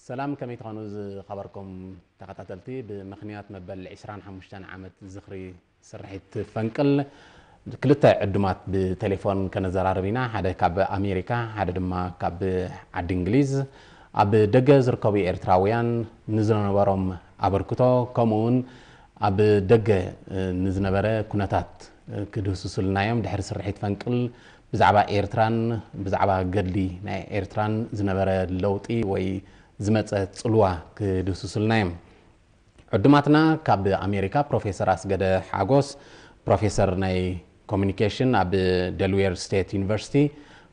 ሰላም፣ ከመይ ትኾኑ ዝኸበርኩም ተኸታተልቲ? ብምኽንያት መበል ዕስራን ሓሙሽተን ዓመት ዝኽሪ ስርሒት ፈንቅል፣ ክልተ ዕዱማት ብቴሌፎን ከነዘራርብ ኢና። ሓደ ካብ ኣሜሪካ፣ ሓደ ድማ ካብ ዓዲ እንግሊዝ። ኣብ ደገ ዝርከቡ ኤርትራውያን ንዝነበሮም ኣበርክቶ፣ ከምኡ እውን ኣብ ደገ፣ እ፣ ንዝነበረ ኩነታት፣ እ፣ ክድህስሱልና እዮም። ድሕሪ ስርሒት ፈንቅል ብዛዕባ ኤርትራን ብዛዕባ ገድሊ ናይ ኤርትራን ዝነበረ ለውጢ ወይ ዝመጸ ጽልዋ ክድህስሱልና እዮም። ዕዱማትና ካብ ኣሜሪካ ፕሮፌሰር ኣስገደ ሓጎስ፣ ፕሮፌሰር ናይ ኮሚኒኬሽን ኣብ ደልዌር ስቴት ዩኒቨርሲቲ፣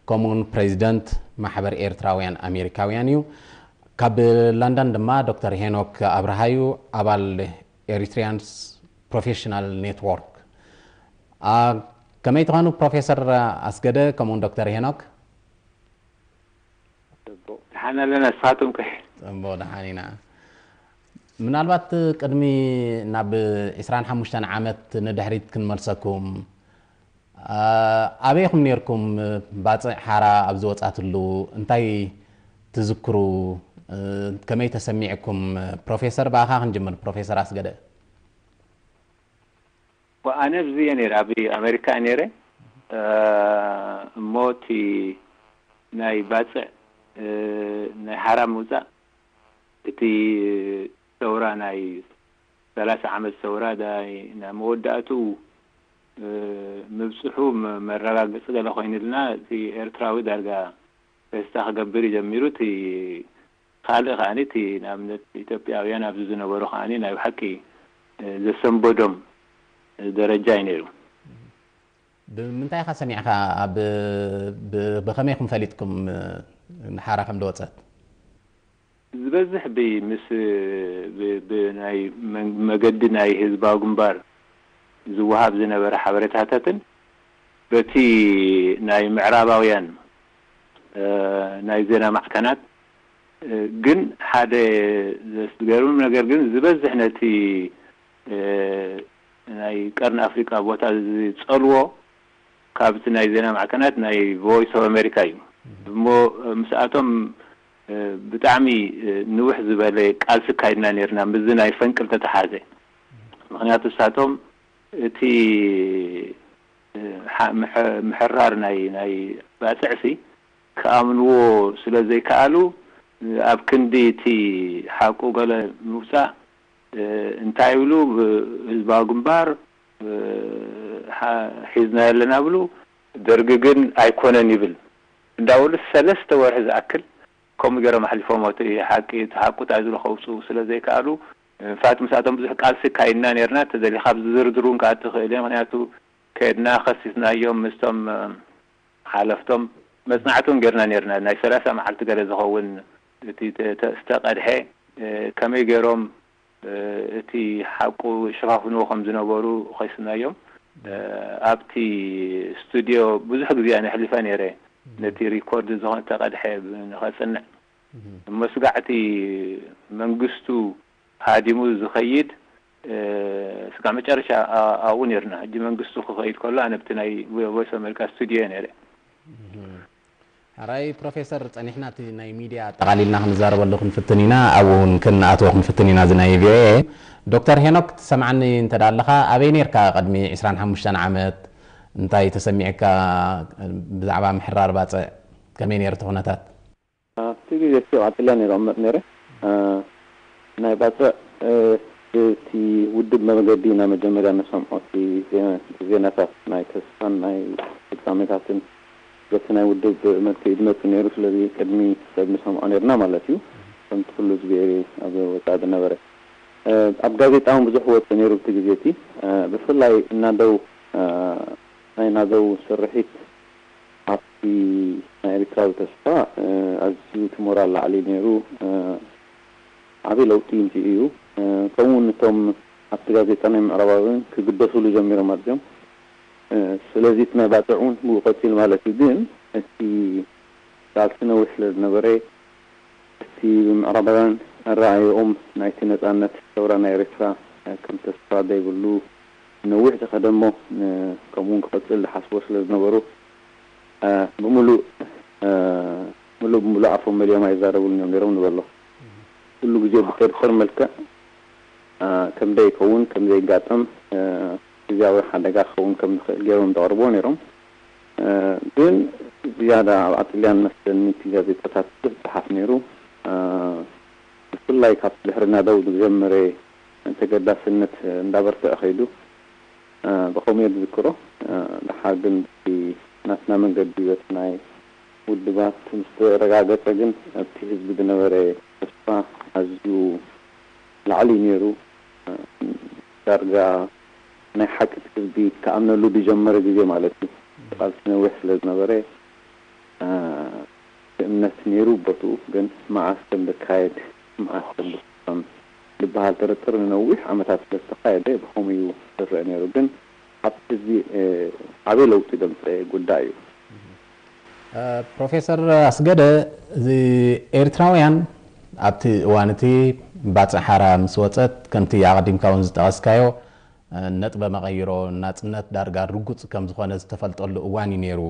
ከምኡውን ፕሬዚደንት ማሕበር ኤርትራውያን ኣሜሪካውያን እዩ። ካብ ለንደን ድማ ዶክተር ሄኖክ ኣብርሃዩ፣ ኣባል ኤሪትሪያንስ ፕሮፌሽናል ኔትወርክ። አ፣ ከመይ ትኾኑ ፕሮፌሰር ኣስገደ ከምኡውን ዶክተር ሄኖክ? ደሓን ኣለና፣ ንስኻትኩም ከ? ጽቡቕ፣ ደሓን ኢና። ምናልባት ቅድሚ ናብ ዕስራን ሓሙሽተን ዓመት ንድሕሪት ክንመልሰኩም፣ አ፣ ኣበይ ኢኹም ነይርኩም? ባጽዕ ሓራ ኣብ ዝወጻትሉ እንታይ ትዝክሩ? እ፣ ከመይ ተሰሚዕኩም? ፕሮፌሰር፣ ብኣኻ ክንጅምር። ፕሮፌሰር ኣስገደ። ኣነ ኣብዚ እየ ነይረ፣ ኣብ ኣሜሪካ እየ ነይረ። እ፣ እሞ እቲ ናይ ባጽዕ፣ እ፣ ናይ ሓራ ምውጻእ፣ እቲ ሰውራ፣ ናይ ሰላሳ ዓመት ሰውራ ዳይ ናብ መወዳእትኡ፣ እ፣ ምብጽሑ መ-፣ መረጋገጺ ገለ ኮይኑልና፣ እቲ ኤርትራዊ ዳርጋ ፌስታ ክገብር እዩ ጀሚሩ። እቲ ካልእ ከኣ፣ እቲ ንኣብነት ኢትዮጵያውያን ኣብዚ ዝነበሩ ከኣ ናይ ብሓቂ፣ እ፣ ዘሰንበዶም ደረጃ እዩ ነይሩ። ብምንታይ ኢኻ ሰሚዕካ? ኣብ፣ ብ-፣ ብኸመይ ኢኹም ፈሊጥኩም፣ እ፣ ሓራ ከም ዝወጸት? ዝበዝሕ ብ-፣ ምስ፣ ብ-፣ ብ-፣ ናይ መን-፣ መገዲ ናይ ህዝባዊ ግንባር ዝወሃብ ዝነበረ ሓበሬታታትን በቲ ናይ ምዕራባውያን፣ እ፣ ናይ ዜና ማዕከናት፣ እ፣ ግን ሓደ ዘስገርም ነገር ግን ዝበዝሕ ነቲ፣ እ፣ ናይ ቀርኒ ኣፍሪቃ ቦታ ዝጸልዎ ካብቲ ናይ ዜና ማዕከናት ናይ ቮይስ ኦፍ ኣሜሪካ እዩ። እሞ ምስኣቶም፣ እ፣ ብጣዕሚ፣ እ፣ ንውሕ ዝበለ ቃልሲ ካይድና ነርና፣ ምስዚ ናይ ፈንቅል ተተሓዘ። ምኽንያቱ ንሳቶም እቲ፣ እ፣ ሓ-፣ ምሕ-፣ ምሕራር ናይ፣ ናይ ባጽዕሲ ክኣምንዎ ስለ ዘይከኣሉ፣ ኣብ ክንዲ እቲ ሓቁ ገለ ምውጻእ፣ እ፣ እንታይ ይብሉ? ብ-፣ ህዝባዊ ግንባር፣ እ፣ ሓ-፣ ሒዝናዮ ኣለና ብሉ፣ ደርጊ ግን ኣይኮነን ይብል እንዳበሉ ሰለስተ ወርሒ ዝኣክል ከምኡ ገይሮም ኣሕሊፎም። እቲ ሓቂ፣ እቲ ሓቁ እንታይ ዝብሉ ከውጽኡ ስለ ዘይከኣሉ፣ እ፣ ፋት ምስኣቶም ብዙሕ ቃልሲ ካይድና ነርና። ተደሊኻ ኣብዚ ዝርዝር እውን ክኣቱ ይኽእል እየ። ምኽንያቱ ከድና ከሲስናዮም ምስቶም፣ እ፣ ሓለፍቶም መጽናዕቲ እውን ጌርና ኔርና። ናይ ሰላሳ መዓልቲ ገለ ዝኸውን እቲ ተ-፣ ተ-፣ ዝተቐድሐ፣ እ፣ ከመይ ገይሮም፣ እ፣ እቲ ሓቁ ይሸፋፍንዎ ከም ዝነበሩ ኸሲስናዮም። እ፣ ኣብቲ ስቱድዮ ብዙሕ ግዜ ኣነ ኣሕሊፈ ኔረ፣ ነቲ ሪኮርድ ዝኾነ ዝተቐድሐ ብ-፣ ንኸጽንዕ። እሞ ስጋዕቲ መንግስቱ ሃዲሙ ዝኸይድ፣ እ፣ ስጋዕ መጨረሻ ኣ-፣ ኣብኡ ኔርና። ሕጂ መንግስቱ ክኸይድ ከሎ ኣነ ኣብቲ ናይ ቮ-፣ ቮይስ ኣሜሪካ ስቱድዮ እየ ኔረ። ሕራይ ፕሮፌሰር፣ ጸኒሕና እቲ ናይ ሚድያ ኣጠቓሊልና ክንዛረበሉ ክንፍትን ኢና፣ ኣብኡ እውን ክንኣትዎ ክንፍትን ኢና። እዚ ናይ ቪኦኤ ዶክተር ሄኖክ ትሰምዓኒ እንተ ደኣ ኣለኻ፣ ኣበይ ኔርካ ቅድሚ ዕስራን ሓሙሽተን ዓመት? እንታይ ተሰሚዕካ ብዛዕባ ምሕራር ባጽዕ? ከመይ ኔሩ እቲ ኩነታት? ኣብቲ ግዜ እቲ ቀጺለ ነይረ እቕመጥ ነይረ። እ፣ ናይ ባጽዕ፣ እ፣ ብቲ ውድብ መገዲ ኢና መጀመርያ ንሰምዖ፣ እቲ ዜ-፣ ዜናታት ናይ ተስፋን ናይ ፍጻሜታትን በቲ ናይ ውድብ መልክዕ እዩ ዝመጽእ ነይሩ። ስለዚ ቅድሚ ሰብ ንሰምዖ ነይርና ማለት እዩ። ከምቲ ኩሉ ህዝቢ ኤሪ ኣብ ወጻኢ ዝነበረ። እ፣ ኣብ ጋዜጣ እውን ብዙሕ ወጽእ ነይሩ ብቲ ግዜ እቲ። እ፣ ብፍላይ እናደው፣ እ፣ ናይ ናደው ስርሒት ኣብቲ ናይ ኤርትራዊ ተስፋ፣ እ፣ ኣዝዩ እቲ ሞራል ላዕሊ ነይሩ። እ፣ ዓቢ ለውጢ ኣምጺኡ እዩ። እ፣ ከምኡ እውን እቶም ኣብቲ ጋዜጣ ናይ ምዕራባውያን ክግደሱሉ ጀሚሮም ማለት እዮም። እ፣ ስለዚ እቲ ናይ ባጽዕ እውን ብኡ ቀጺሉ ማለት እዩ። ግን እቲ ቃልሲ ነዊሕ ስለ ዝነበረ፣ እቲ ብምዕራባውያን ኣረኣእያኦም ናይቲ ነጻነት ሰውራ ናይ ኤርትራ ከም ተስፋ ዘይብሉ ነዊሕ ዝኸደ እሞ፣ ን-፣ ከምኡ እውን ክቕጽል ዝሓስቡ ስለ ዝነበሩ፣ እ፣ ብምሉእ፣ እ፣ ምሉእ ብምሉእ ኣፎም መሊኦም ኣይዛረቡሉን እዮም ነይሮም ንበሎ። ኩሉ ግዜ ብጥርጥር መልክዕ፣ እ፣ ከም ደይከውን፣ ከም ዘይጋጠም፣ እ፣ ግዝያዊ ሓደጋ ክኸውን ከም ዝኽእል ገይሮም ዘቕርብዎ ነይሮም። እ፣ ግን ዝያዳ ኣብ ኣጥልያን መስለኒ እቲ ጋዜጣታት ብዙሕ ዝጸሓፍ ነይሩ። እ፣ ብፍላይ ካብቲ ድሕሪ ናደው ዝጀመረ ተገዳስነት እንዳበርትዐ ከይዱ፣ እ፣ ብኸምኡ እየ ዝዝክሮ። እ፣ ደሓር ግን ብቲ ናትና መንገዲ በቲ ናይ ውድባት ምስ ተረጋገጸ ግን ኣብቲ ህዝቢ ዝነበረ ተስፋ ኣዝዩ ላዕሊ እዩ ነይሩ። እ፣ ዳርጋ ናይ ሓቂ ህዝቢ ክኣምነሉ ዝጀመረ ግዜ ማለት እዩ። ቃልሲ ነዊሕ ስለ ዝነበረ፣ እ፣ እምነት ነይሩ ቦትኡ፣ ግን መዓስ ከም ዝካየድ፣ መዓስ ከም ዝፍጸም ዝበሃል ጥርጥር ንነዊሕ ዓመታት ስለ ዝተኻየደ፣ ብኸምኡ እዩ ዝረአ ነይሩ። ግን ኣብቲ ህዝቢ፣ እ፣ ዓብዪ ለውጢ ዘምፀአ ጉዳይ እዩ። እ፣ ፕሮፌሰር ኣስገደ፣ እዚ ኤርትራውያን ኣብቲ እዋን እቲ ባጽዕ ሓራ ምስ ወጸት፣ ከምቲ ኣቐዲምካ እውን ዝጠቐስካዮ፣ እ፣ ነጥበ መቐይሮ ናጽነት ዳርጋ ርጉጽ ከም ዝኾነ ዝተፈልጠሉ እዋን እዩ ነይሩ።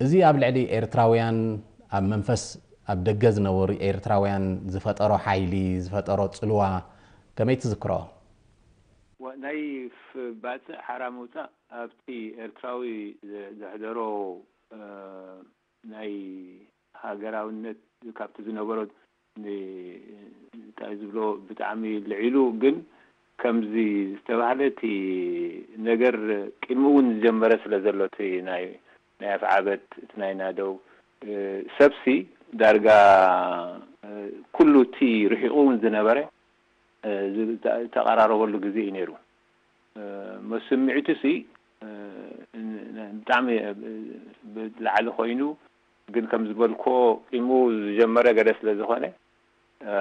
እዚ ኣብ ልዕሊ ኤርትራውያን፣ ኣብ መንፈስ ኣብ ደገ ዝነበሩ ኤርትራውያን ዝፈጠሮ ሓይሊ፣ ዝፈጠሮ ጽልዋ ከመይ ትዝክሮ? ዋ-፣ ናይ ፍ-፣ ባጽዕ ሓራ ምውጻእ ኣብቲ ኤርትራዊ ዘ-፣ ዘሕደሮ፣ እ፣ ናይ ሃገራውነት ካብቲ ዝነበሮ ን-፣ እንታይ ዝብሎ ብጣዕሚ ልዒሉ፣ ግን ከምዚ ዝተባህለ እቲ ነገር ቅድሚ እውን ዝጀመረ ስለ ዘሎ፣ እቲ ናይ፣ ናይ ኣፍዓበት፣ እቲ ናይ ናደው፣ እ፣ ሰብሲ ዳርጋ፣ እ፣ ኩሉ እቲ ርሒቑ እውን ዝነበረ፣ እ፣ ዝ-፣ ተ-፣ ተቐራረበሉ ግዜ እዩ ነይሩ። እ፣ መስምዒቱሲ፣ እ፣ ን-፣ ን-፣ ብጣዕሚ፣ እ፣ ብላዕሊ ኮይኑ፣ ግን ከም ዝበልኮ ቂሙ ዝጀመረ ገለ ስለ ዝኾነ፣ እ፣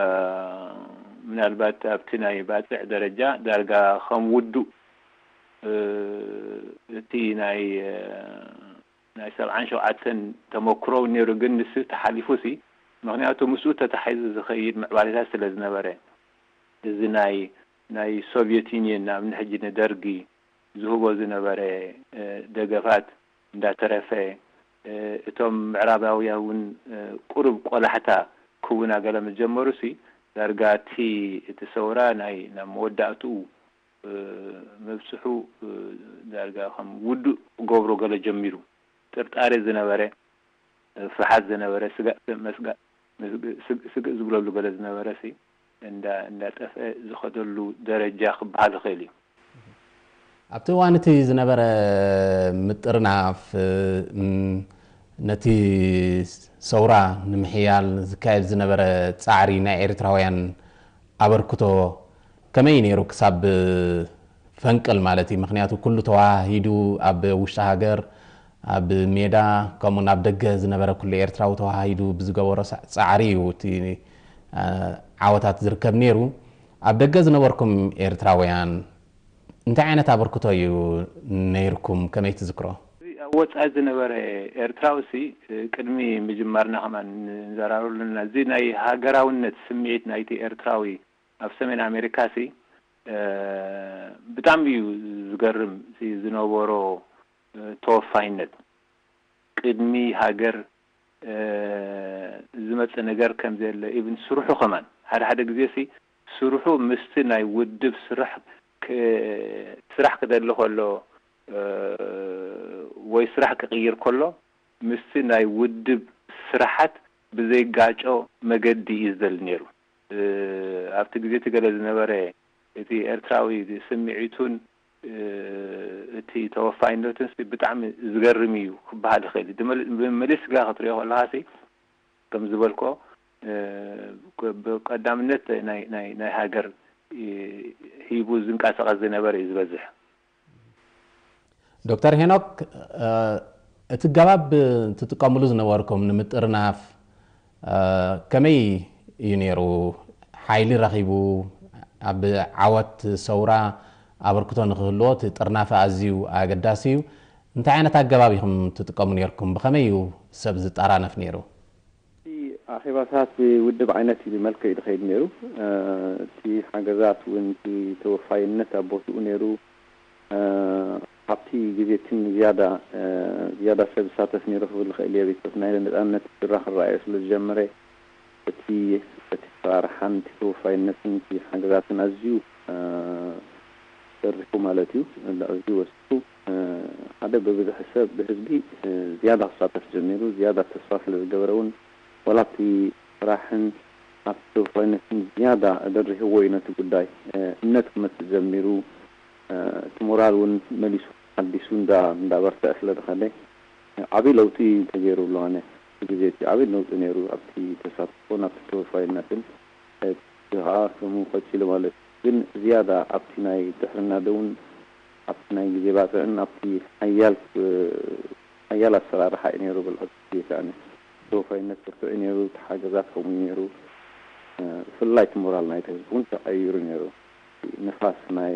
ምናልባት ኣብቲ ናይ ባጽዕ ደረጃ ዳርጋ ከም ውዱእ፣ እ፣ እቲ ናይ፣ እ፣ ናይ ሰብዓን ሸውዓተን ተመክሮ እውን ነይሩ፣ ግን ንሱ ተሓሊፉ ሲ፣ ምኽንያቱ ምስኡ ተታሒዙ ዝኸይድ ምዕባሌታት ስለ ዝነበረ፣ እዚ ናይ፣ ናይ ሶቭየት ዩኒየን፣ ንኣብነት ሕጂ ንደርጊ ዝህቦ ዝነበረ፣ እ፣ ደገፋት እንዳተረፈ፣ እ፣ እቶም ምዕራባውያን እውን፣ እ፣ ቁሩብ ቆላሕታ ክውና ገለ ምስ ጀመሩ ሲ፣ ዳርጋ እቲ፣ እቲ ሰውራ ናይ፣ ናብ መወዳእትኡ፣ እ፣ ምብጽሑ፣ እ፣ ዳርጋ ከም ውዱእ ክገብሮ ገለ ጀሚሩ። ጥርጣሬ ዝነበረ፣ እ፣ ፍርሓት ዝነበረ፣ ስጋእ፣ መስጋእ፣ መስግ-፣ ስግ-፣ ስግእ ዝብለሉ ገለ ዝነበረ ሲ፣ እንዳ-፣ እንዳጠፍአ ዝኸደሉ ደረጃ ክበሃል ይኽእል እዩ። ኣብቲ እዋን እቲ ዝነበረ ምጥርናፍ፣ እም፣ ነቲ ሰውራ ንምሕያል ዝካየድ ዝነበረ ጻዕሪ ናይ ኤርትራውያን ኣበርክቶ ከመይ ነይሩ ክሳብ ፈንቅል ማለት እዩ? ምኽንያቱ ኩሉ ተዋሂዱ ኣብ ውሽጢ ሃገር፣ ኣብ ሜዳ፣ ከምኡ ናብ ደገ ዝነበረ ኩሉ ኤርትራዊ ተዋሂዱ ብዝገበሮ ሳ-፣ ጻዕሪ እዩ እቲ፣ እ፣ ዓወታት ዝርከብ ነይሩ። ኣብ ደገ ዝነበርኩም ኤርትራውያን እንታይ ዓይነት ኣበርክቶ እዩ ነይርኩም? ከመይ ትዝክሮ? እዚ ኣብ ወጻኢ ዝነበረ ኤርትራዊ ሲ፣ ቅድሚ ምጅማርና ከማን ንዘራረበሉ ኣለና። እዚ ናይ ሃገራውነት ስምዒት ናይቲ ኤርትራዊ ኣብ ሰሜን ኣሜሪካ ሲ፣ እ፣ ብጣዕሚ እዩ ዝገርም ሲ ዝነበሮ፣ እ፣ ተወፋይነት። ቅድሚ ሃገር፣ እ፣ ዝመጽእ ነገር ከም ዘየለ፣ ኢቭን ስርሑ ከማን፣ ሓደ ሓደ ግዜ ሲ ስርሑ ምስቲ ናይ ውድብ ስራሕ ክ-፣ ስራሕ ክደሊ ከሎ፣ እ፣ ወይ ስራሕ ክቕይር ከሎ፣ ምስቲ ናይ ውድብ ስራሓት ብዘይጋጮ መገዲ እዩ ዝደሊ ነይሩ። እ፣ ኣብቲ ግዜ እቲ ገለ ዝነበረ እቲ ኤርትራዊ ስምዒቱን፣ እ፣ እቲ ተወፋይነቱን ሲ ብጣዕሚ ዝገርም እዩ ክበሃል ይኽእል እዩ። ድመል-፣ ብመሊስካ ክትሪኦ ከለኻ ሲ፣ ከም ዝበልኮ፣ እ፣ ብ-፣ ብቀዳምነት ናይ፣ ናይ፣ ናይ ሃገር፣ እ፣ ሂቡ ዝንቀሳቐስ ዝነበረ እዩ ዝበዝሕ። ዶክተር ሄኖክ፣ እ፣ እቲ ገባብ ትጥቀምሉ ዝነበርኩም ንምጥርናፍ፣ እ፣ ከመይ እዩ ነይሩ? ሓይሊ ረኺቡ ኣብ ዓወት ሰውራ ኣበርክቶ ንክህልዎ እቲ ጥርናፈ ኣዝዩ ኣገዳሲ እዩ። እንታይ ዓይነት ኣገባብ ኢኹም ትጥቀሙ ነይርኩም? ብኸመይ እዩ ሰብ ዝጠራነፍ ነይሩ? እቲ ኣኼባታት ብውድብ ዓይነት እዩ፣ ብመልክዕ እዩ ዝኸይድ ነይሩ። እ፣ እቲ ሓገዛት እውን፣ እቲ ተወፋይነት ኣብ ቦትኡ ነይሩ። እ፣ ኣብቲ ግዜ እቲ ዝያዳ፣ እ፣ ዝያዳ ሰብ ዝሳተፍ ነይሩ ክብል ይኽእል እየ። ቤት ጽሕፈት ናይ ነጻነት ብራ ክረኣዮ ስለ ዝጀመረ፣ እቲ፣ እቲ ኣሰራርሓን እቲ ተወፋይነትን እቲ ሓገዛትን ኣዝዩ በሪኹ ማለት እዩ። ኣዝዩ ወሲኹ ሓደ ብብዝሒ ሰብ ብህዝቢ ዝያዳ ክሳተፍ ጀሚሩ፣ ዝያዳ ተስፋ ስለ ዝገበረ እውን ዋላ ኣብቲ ስራሕን ኣብቲ ተወፋይነትን ዝያዳ ደሪህዎ እዩ ነቲ ጉዳይ። እምነት ክመጽእ ጀሚሩ፣ እቲ ሞራል እውን መሊሱ ሓዲሱ እንዳ እንዳበርትዐ ስለ ዝኸደ ዓብዪ ለውጢ ተገይሩ ኣሎ። ኣነ እቲ ግዜ እቲ ዓብዪ ለውጢ ነይሩ ኣብቲ ተሳትፎን ኣብቲ ተወፋይነትን። እቲ ከዓ ከምኡ ቀፂሉ ማለት እዩ። ግን ዝያዳ ኣብቲ ናይ ድሕርና ደውን ኣብቲ ናይ ግዜ ባፅዕን ኣብቲ ሓያል ሓያል ኣሰራርሓ እዩ ነይሩ። ብልዕቲ ግዜ ከዓ ተወፋይነት ብርቱዕ እዩ ነይሩ። ተሓገዛት ከምኡ እዩ ነይሩ። ብፍላይ እቲ ሞራል ናይቲ ህዝቢ እውን ተቐይሩ ነይሩ። ንፋስ ናይ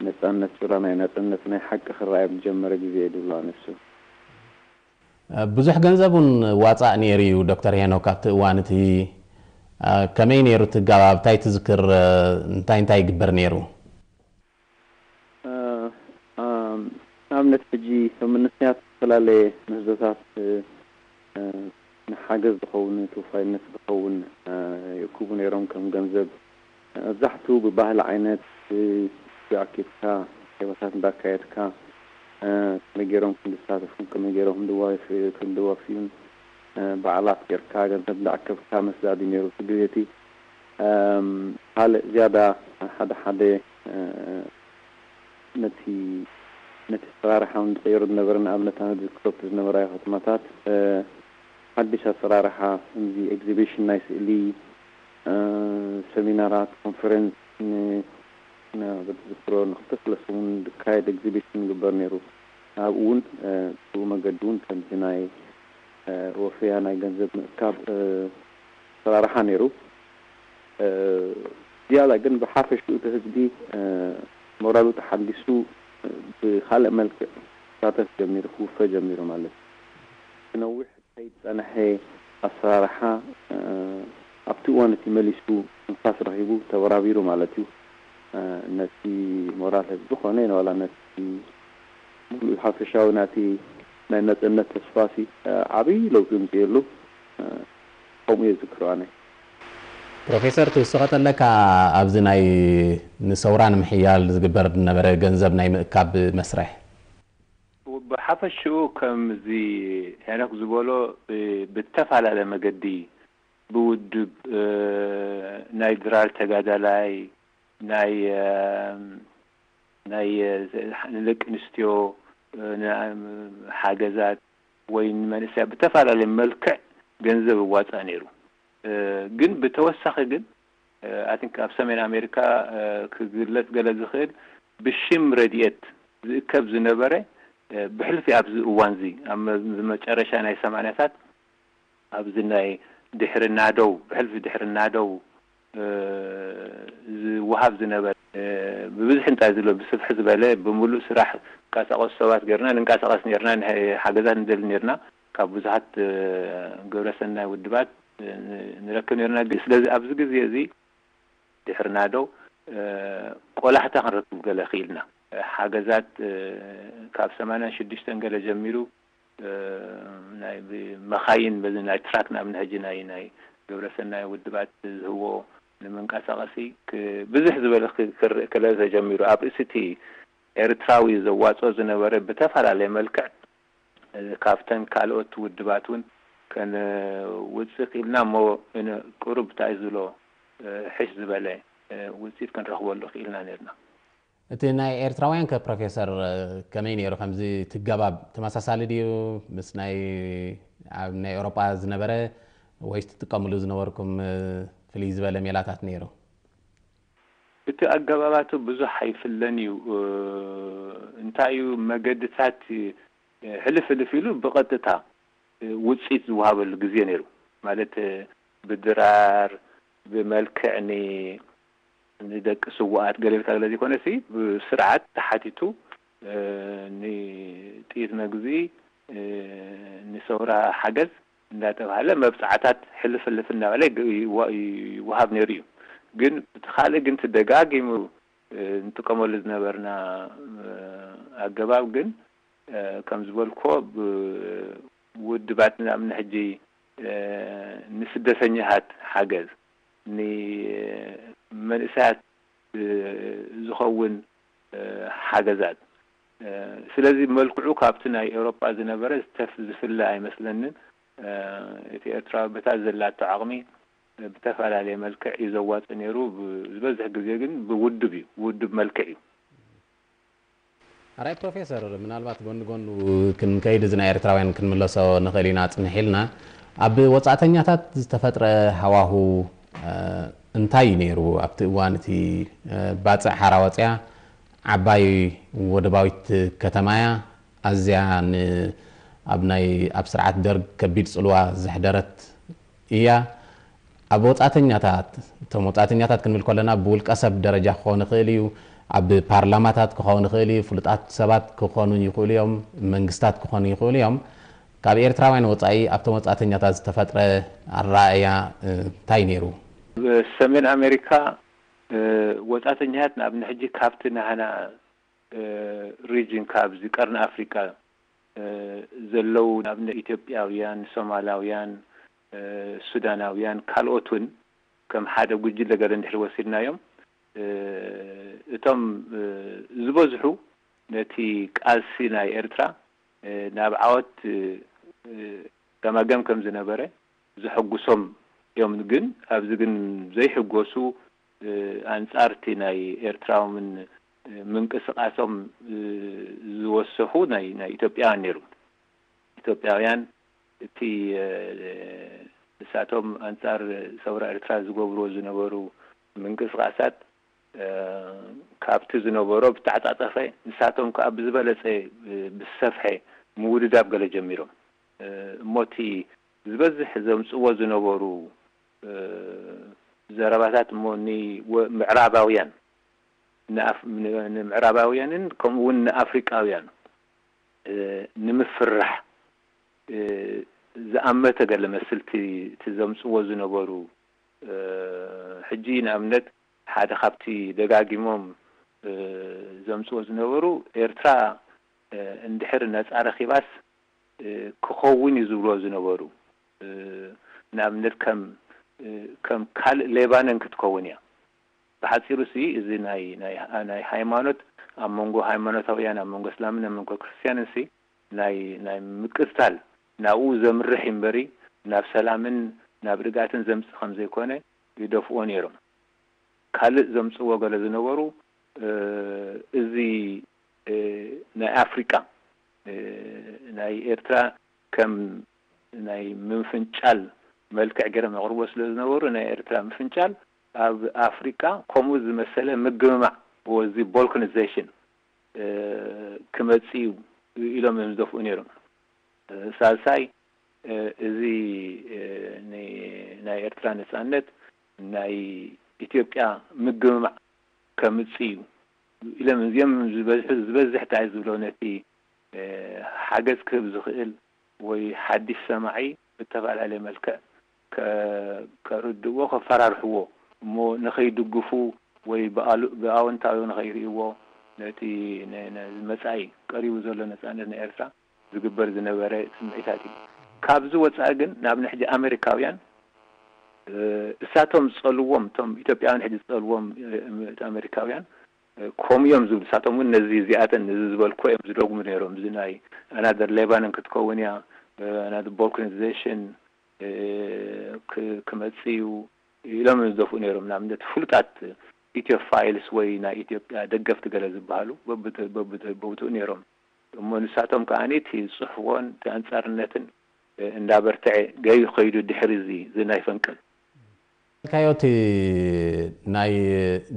ነጻነት ጭራ ናይ ናጽነት ናይ ሓቂ ክረኣየም ዝጀመረ ግዜ እዩ ድብሎ ኣነሱ። ብዙሕ ገንዘብ እውን ዋጻእ ነይሩ እዩ ዶክተር ሄኖክ ኣብቲ እዋን እቲ። ከመይ ነይሩ እቲ ኣገባብ? እንታይ ትዝክር? እንታይ እንታይ ይግበር ነይሩ? ንኣብነት ሕጂ ከም ምንስያት ዝተፈላለየ ምህዞታት ንሓገዝ ዝኸውን ንትውፋይነት ዝኸውን ይእክቡ ነይሮም ከም ገንዘብ። መብዛሕትኡ ብባህሊ ዓይነት ኣኪብካ ኬባታት እንዳካየድካ ከመይ ገይሮም ክንድሳተፉን ከመይ ገይሮም ክንድዋፍዩን በዓላት ጌርካ ገንዘብ እንዳኣከብካ መስዳድ እዩ ነይሩ እቲ ግዜ እቲ። ካልእ ዝያዳ ሓደ ሓደ ነቲ ነቲ ኣሰራርሓ እውን ዝቐየሩ ዝነበረ ንኣብነት ኣነ ዝዝክሮ ኣብቲ ዝነበራዮ ከተማታት ሓድሽ ኣሰራርሓ ከምዚ ኤግዚቢሽን ናይ ስእሊ ሰሚናራት ኮንፈረንስ ንዝክሮ ንክልተ ሰለስተ እውን ዝካየድ ኤግዚቢሽን ይግበር ነይሩ። ኣብኡ እውን ብኡ መገዲ እውን ከምዚ ናይ ወፈያ ናይ ገንዘብ ምእካብ ኣሰራርሓ ነይሩ። ዝያዳ ግን ብሓፈሽኡ እቲ ህዝቢ ሞራሉ ተሓዲሱ ብካልእ መልክዕ ክሳተፍ ጀሚሩ ክውፈ ጀሚሩ ማለት እዩ። ክነውሕ ከይድ ዝፀንሐ ኣሰራርሓ ኣብቲ እዋን እቲ መሊሱ ትንፋስ ረኺቡ ተበራቢሩ ማለት እዩ። ነቲ ሞራል ህዝቢ ኮነ ዋላ ነቲ ሙሉእ ሓፈሻዊ ናቲ ናይ ነፃነት ተስፋሲ ዓብዪ ለውጢ የምፅእ ኣሎ። ከምኡ እየ ዝዝክሮ ኣነ። ፕሮፌሰር ትውስኸ ተለካ ኣብዚ ናይ ንሰውራ ንምሕያል ዝግበር ዝነበረ ገንዘብ ናይ ምእካብ መስርሕ ብሓፈሽኡ ከምዚ ሄኖክ ዝበሎ ብተፈላለየ መገዲ ብውድብ ናይ ድራር ተጋዳላይ ናይ ናይ ንደቂ ኣንስትዮ ሓገዛት ወይ ንመንእሰያ ብተፈላለየ መልክዕ ገንዘብ እዋፃእ ነይሩ። ግን ብተወሳኺ ግን ኣቲንክ ኣብ ሰሜን ኣሜሪካ ክግለፅ ገለ ዝኽእል ብሽም ረድኤት ዝእከብ ዝነበረ ብሕልፊ ኣብዚ እዋንዚ ኣብ መጨረሻ ናይ ሰማንያታት ኣብዚ ናይ ድሕሪ ናደው ብሕልፊ ድሕሪ ናደው ዝወሃብ ዝነበረ ብብዝሒ እንታይ ዝሎ ብስፍሕ ዝበለ ብምሉእ ስራሕ ንቀሳቀሱ ሰባት ገርና ንንቀሳቀስ ነርና ሓገዛት ንደሊ ነርና ካብ ብዙሓት ግብረሰናይ ውድባት ንረክብ ነርና። ስለዚ ኣብዚ ግዜ እዚ ድሕሪ ናደው ቆላሕታ ክንረክብ ገለ ክኢልና ሓገዛት ካብ ሰማንያን ሽዱሽተን ገለ ጀሚሩ ናይ መኻይን በዚ ናይ ትራክ ንኣብነት ሕጂ ናይ ናይ ግብረሰናይ ውድባት ዝህቦ ንምንቀሳቀሲ ብዙሕ ዝበለ ክርኢ ከለ ተጀሚሩ ኣብ ርእሲ እቲ ኤርትራዊ ዘዋፅኦ ዝነበረ ብተፈላለየ መልክዕ ካብተን ካልኦት ውድባት እውን ከነውፅእ ክኢልና እሞ ቁሩብ እንታይ ዝብሎ ሕሽ ዝበለ ውፅኢት ክንረኽበሉ ክኢልና ነርና። እቲ ናይ ኤርትራውያን ከ ፕሮፌሰር ከመይ ነይሩ? ከምዚ ትገባብ ተመሳሳሊ ድዩ ምስ ናይ ኣብ ናይ ኤውሮጳ ዝነበረ ወይስ ትጥቀምሉ ዝነበርኩም ፍልይ ዝበለ ሜላታት ነይሩ? እቲ ኣገባባቱ ብዙሕ ኣይፍለን እዩ። እንታይ እዩ መገድታት ሕልፍ ሕልፍ ኢሉ ብቐጥታ ውፅኢት ዝወሃበሉ ግዜ ነይሩ። ማለት ብድራር ብመልክዕ ንደቂ ስውኣት ገለ ኢልካ ገለ ዘይኮነሲ ብስርዓት ተሓቲቱ ንጥይት መግዝኢ ንሰውራ ሓገዝ እንዳተባሃለ መብፃዕታት ሕልፍ ሕልፍ እናበለ ይወሃብ ነይሩ እዩ። ግን እቲ ካልእ ግን እቲ ደጋጊሙ ንጥቀመሉ ዝነበርና ኣገባብ ግን ከም ዝበልኮ ብውድባት ንኣብነት ሕጂ ንስደተኛታት ሓገዝ ንመንእሰያት ዝኸውን ሓገዛት። ስለዚ መልክዑ ካብቲ ናይ ኤውሮጳ ዝነበረ ዝተፍ ዝፍለ ኣይመስለንን። እቲ ኤርትራዊ በታ ዘላቶ ዓቕሚ ብተፈላለየ መልክዕ እዩ ዘዋጽእ ነይሩ። ዝበዝሕ ግዜ ግን ብውድብ እዩ፣ ብውድብ መልክዕ እዩ። ኣራይ ፕሮፌሰር፣ ምናልባት ጎኒ ጎኑ ክንከይድ እዚ ናይ ኤርትራውያን ክንምለሶ ንኽእል ኢና ጽንሕ ኢልና። ኣብ ወጻእተኛታት ዝተፈጥረ ሃዋሁ እንታይ እዩ ነይሩ? ኣብቲ እዋን እቲ ባጽዕ ሓራ ወጽያ ዓባይ ወደባዊት ከተማ እያ። ኣዝያ ን ኣብ ናይ ኣብ ስርዓት ደርግ ከቢድ ጽልዋ ዘሕደረት እያ። ኣብ ወጻእተኛታት፣ እቶም ወጻእተኛታት ክንብል ከለና ብውልቀ ሰብ ደረጃ ክኸውን ይኽእል እዩ፣ ኣብ ፓርላማታት ክኸውን ይኽእል እዩ፣ ፍሉጣት ሰባት ክኾኑ ይኽእሉ እዮም፣ መንግስታት ክኾኑ ይኽእሉ እዮም። ካብ ኤርትራውያን ወጻኢ ኣብቶም ወጻእተኛታት ዝተፈጥረ ኣረኣእያ እንታይ ነይሩ? ሰሜን ኣሜሪካ ወጻእተኛታት ንኣብነት ሕጂ ካብቲ ናህና ሪጅን ካብዚ ቀርኒ ኣፍሪቃ ዘለዉ ንኣብነት ኢትዮጵያውያን፣ ሶማላውያን፣ ሱዳናውያን ካልኦት እውን ከም ሓደ ጉጅለ ገለ እንድሕር ወሲድናዮም እቶም ዝበዝሑ ነቲ ቃልሲ ናይ ኤርትራ ናብ ዓወት ገማገም ከም ዝነበረ ዘሐጉሶም እዮም። ግን ኣብዚ ግን ዘይሕጎሱ ኣንጻር እቲ ናይ ኤርትራውያን ምንቅስቃሶም ዝወሰኹ ናይ ናይ ኢትዮጵያውያን ነይሩ። ኢትዮጵያውያን እቲ ንሳቶም ኣንጻር ሰውራ ኤርትራ ዝገብርዎ ዝነበሩ ምንቅስቃሳት ካብቲ ዝነበሮ ብተዓጻጸፈ ንሳቶም ከኣ ብዝበለጸ ብዝሰፍሐ ምውድዳብ ገለ ጀሚሮም እሞ እቲ ዝበዝሕ ዘምጽዎ ዝነበሩ ዘረባታት እሞ ንምዕራባውያን ንምዕራባውያንን ከምኡ እውን ንኣፍሪቃውያን ንምፍራሕ ዝኣመተ ገለ መስልቲ እቲ ዘምፅዎ ዝነበሩ ሕጂ ንኣብነት ሓደ ካብቲ ደጋጊሞም ዘምፅዎ ዝነበሩ ኤርትራ እንድሕር ነፃ ረኪባስ ክኸውን እዩ ዝብልዎ ዝነበሩ ንኣብነት ከም ከም ካልእ ሌባነን ክትከውን እያ። ብሓፂሩ ሲ እዚ ናይ ናይ ናይ ሃይማኖት ኣብ መንጎ ሃይማኖታውያን ኣብ መንጎ እስላምን ኣብ መንጎ ክርስትያንን ሲ ናይ ናይ ምቅትታል ናብኡ ዘምርሕ እምበሪ ናብ ሰላምን ናብ ርግኣትን ዘምፅእ ከም ዘይኮነ ይደፍኦ ነይሮም። ካልእ ዘምፅዎ ገለ ዝነበሩ እዚ ናይ ኣፍሪቃ ናይ ኤርትራ ከም ናይ ምፍንጫል መልክዕ ገይሮም የቕርቦ ስለ ዝነበሩ ናይ ኤርትራ ምፍንጫል ኣብ ኣፍሪቃ ከምኡ ዝመሰለ ምግምማዕ ወዚ ቦልኮኒዜሽን ክመጽእ እዩ ኢሎም እዮም ዝደፍኡ ነይሮም። ሳልሳይ እዚ ናይ ኤርትራ ነጻነት ናይ ኢትዮጵያ ምግምማዕ ከምጽእ እዩ ኢሎም እዚኦም ዝበዝሕ ዝበዝሕ እንታይ ዝብሎ ነቲ ሓገዝ ክህብ ዝኽእል ወይ ሓዲሽ ሰማዒ ብተፈላለየ መልክዕ ከርድእዎ ከፈራርሕዎ እሞ ንኸይድግፉ ወይ ብኣወንታዊ ንኸይርእይዎ ነቲ መፃኢ ቀሪቡ ዘሎ ነፃነት ናይ ኤርትራ ዝግበር ዝነበረ ስምዒታት እዩ። ካብዚ ወፃኢ ግን ናብ ንሕጂ ኣሜሪካውያን እሳቶም ዝፀልዎም እቶም ኢትዮጵያውያን ሕጂ ዝፀልዎም ኣሜሪካውያን ከምኡ እዮም ዝብሉ ንሳቶም እውን ነዚ እዚኣተን ነዚ ዝበልኮ እዮም ዝደግሙ ነይሮም እዚ ናይ ኣናደር ሌባኖን ክትከውን እያ ኣናደር ቦልኮኒዜሽን ክመፅእ እዩ ኢሎም እዮም ዝደፍኡ ነይሮም ንኣብነት ፍሉጣት ኢትዮ ፋይልስ ወይ ናይ ኢትዮጵያ ደገፍቲ ገለ ዝበሃሉ በብትኡ ነይሮም እሞ ንሳቶም ከዓ እቲ ዝፅሕፍዎን እቲ ኣንፃርነትን እንዳበርትዐ ገይ ከይዱ ድሕሪ እዚ እዚ ናይ ፈንቅል ካዮ እቲ ናይ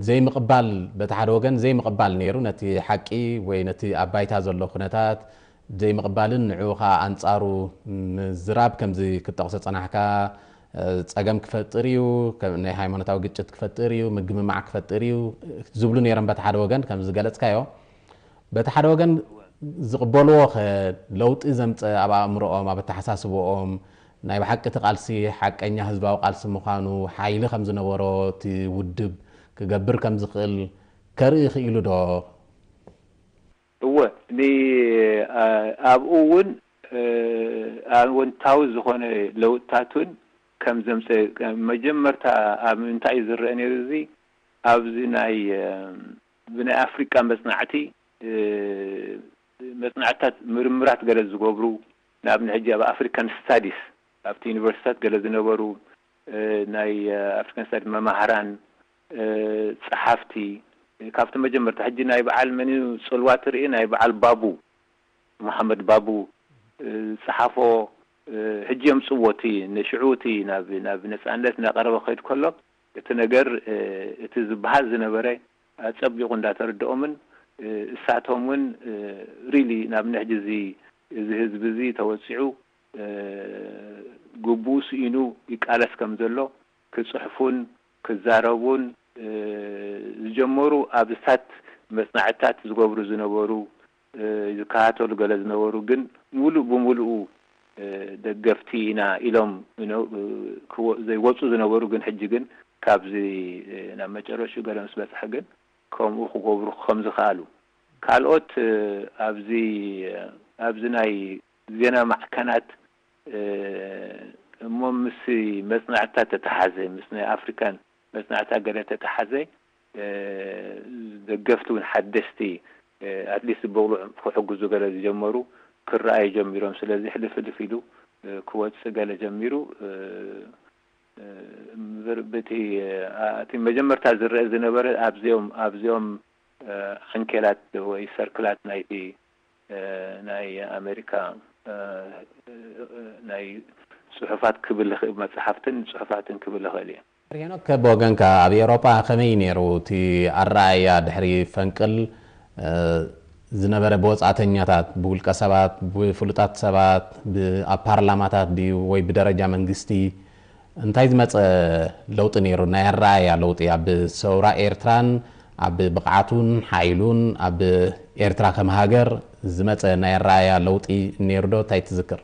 ዘይምቕባል በቲ ሓደ ወገን ዘይምቕባል ነይሩ ነቲ ሓቂ ወይ ነቲ ኣብ ባይታ ዘሎ ኩነታት ዘይምቕባልን ንዕኡ ከዓ ኣንፃሩ ምዝራብ ከምዚ ክጠቕሶ ፀናሕካ ፀገም ክፈጥር እዩ ናይ ሃይማኖታዊ ግጭት ክፈጥር እዩ ምግምማዕ ክፈጥር እዩ ዝብሉ ነይሮም በቲ ሓደ ወገን ከም ዝገለፅካዮ በቲ ሓደ ወገን ዝቕበልዎ ከ ለውጢ ዘምፀ ኣብ ኣእምሮኦም ኣብ ኣተሓሳስቦኦም ናይ ብሓቂ እቲ ቃልሲ ሓቀኛ ህዝባዊ ቃልሲ ምዃኑ ሓይሊ ከም ዝነበሮ እቲ ውድብ ክገብር ከም ዝኽእል ከርኢ ክኢሉ ዶ? እወ ኣብኡ እውን ኣወንታዊ ዝኾነ ለውጥታት እውን ከም ዘምፀ መጀመርታ ኣብ ምንታይ እዩ ዝረአ ነይሩ? እዚ ኣብዚ ናይ ብናይ ኣፍሪቃ መፅናዕቲ መፅናዕትታት ምርምራት ገለ ዝገብሩ፣ ንኣብነት ሕጂ ኣብ ኣፍሪካን ስታዲስ ኣብቲ ዩኒቨርሲታት ገለ ዝነበሩ ናይ ኣፍሪካን ስታዲስ መማህራን፣ ፀሓፍቲ፣ ካብቲ መጀመርታ ሕጂ ናይ በዓል መን እዩ ፅልዋ ትርኢ? ናይ በዓል ባቡ፣ መሓመድ ባቡ ዝፀሓፎ፣ ሕጂ የምፅዎ እቲ ንሽዑ እቲ ናብ ነፃነት እናቀረበ ክኸይድ ከሎ እቲ ነገር እቲ ዝበሃል ዝነበረ ኣፀቢቑ እንዳተረድኦምን እሳቶም እውን ሪሊ ናብ ንሕጂ እዚ እዚ ህዝቢ እዚ ተወፂዑ ግቡኡ ስኢኑ ይቃለስ ከም ዘሎ ክፅሕፉን ክዛረቡን ዝጀመሩ ኣብዝታት መፅናዕትታት ዝገብሩ ዝነበሩ ዝከታተሉ ገለ ዝነበሩ ግን ሙሉእ ብሙሉኡ ደገፍቲ ኢና ኢሎም ዘይወፁ ዝነበሩ ግን ሕጂ ግን ካብዚ ናብ መጨረሽኡ ገለ ምስ በፅሐ ግን ከምኡ ክገብሩ ከም ዝኸኣሉ ካልኦት ኣብዚ ኣብዚ ናይ ዜና ማዕከናት እሞ ምስ መፅናዕትታት ተተሓዘ ምስ ናይ ኣፍሪካን መፅናዕትታት ገለ ተተሓዘ ደገፍቲ እውን ሓደስቲ ኣትሊስት ብቕሉዕ ክሕግዙ ገለ ዝጀመሩ ክረኣዩ ጀሚሮም። ስለዚ ሕልፍ ሕልፍ ኢሉ ክወፅእ ገለ ጀሚሩ እምበር በቲ እቲ መጀመርታ ዝረአ ዝነበረ ኣብዚኦም ኣብዚኦም ዓንኬላት ወይ ሰርክላት ናይቲ ናይ ኣሜሪካ ናይ ፅሑፋት ክብል ይኽእል መፅሓፍትን ፅሑፋትን ክብል ይኽእል እየ። ሄኖክ፣ ብወገንካ ኣብ ኤውሮጳ ከመይ ነይሩ እቲ ኣረኣእያ ድሕሪ ፈንቅል ዝነበረ ብወጻእተኛታት፣ ብውልቀ ሰባት፣ ብፍሉጣት ሰባት፣ ኣብ ፓርላማታት ድዩ ወይ ብደረጃ መንግስቲ እንታይ ዝመጸ ለውጢ ነይሩ? ናይ ኣረኣእያ ለውጢ ኣብ ሰውራ ኤርትራን ኣብ ብቕዓቱን ሓይሉን ኣብ ኤርትራ ከም ሃገር ዝመጸ ናይ ኣረኣእያ ለውጢ ነይሩ ዶ? እንታይ ትዝክር?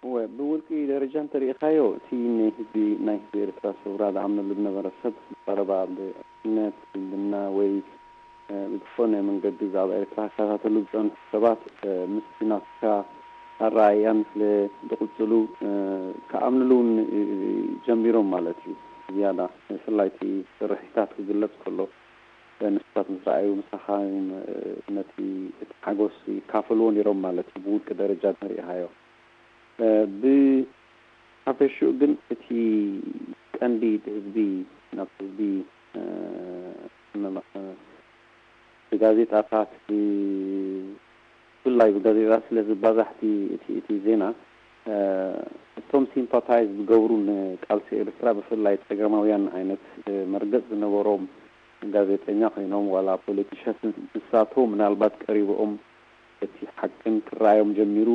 እወ፣ ብውልቂ ደረጃ እንተሪኢኻዮ፣ እቲ ንህዝቢ ናይ ህዝቢ ኤርትራ ሰውራ ዝኣምነሉ ዝነበረ ሰብ ብቐረባ ብእምነት፣ ዝምድና ወይ ብዝኾነ መንገዲ ብዛዕባ ኤርትራ ክከታተሉ ዝጸንሑ ሰባት ምስቲ ናትካ ኣረኣእያን ስለ ዝቕጽሉ ክኣምንሉ እውን ጀሚሮም ማለት እዩ። ዝያዳ ብፍላይ እቲ ስርሒታት ክግለጽ ከሎ ንስታት ምስ ረኣዩ ምሳኻ እዮም ነቲ እቲ ሓጎስ ይካፈልዎ ነይሮም ማለት እዩ። ብውልቂ ደረጃ እንተሪኢኻዮ ብሓፈሽኡ ግን እቲ ቀንዲ እቲ ህዝቢ ናብቲ ህዝቢ ብጋዜጣታት ብፍላይ ብጋዜጣታት ስለ ዝባዛሕ እቲ እቲ ዜና እቶም ሲምፓታይዝ ዝገብሩ ንቃልሲ ኤርትራ ብፍላይ ጸገማውያን ዓይነት መርገጽ ዝነበሮም ጋዜጠኛ ኮይኖም ዋላ ፖለቲሻንስ ንሳቶም ምናልባት ቀሪብኦም እቲ ሓቅን ክረኣዮም ጀሚሩ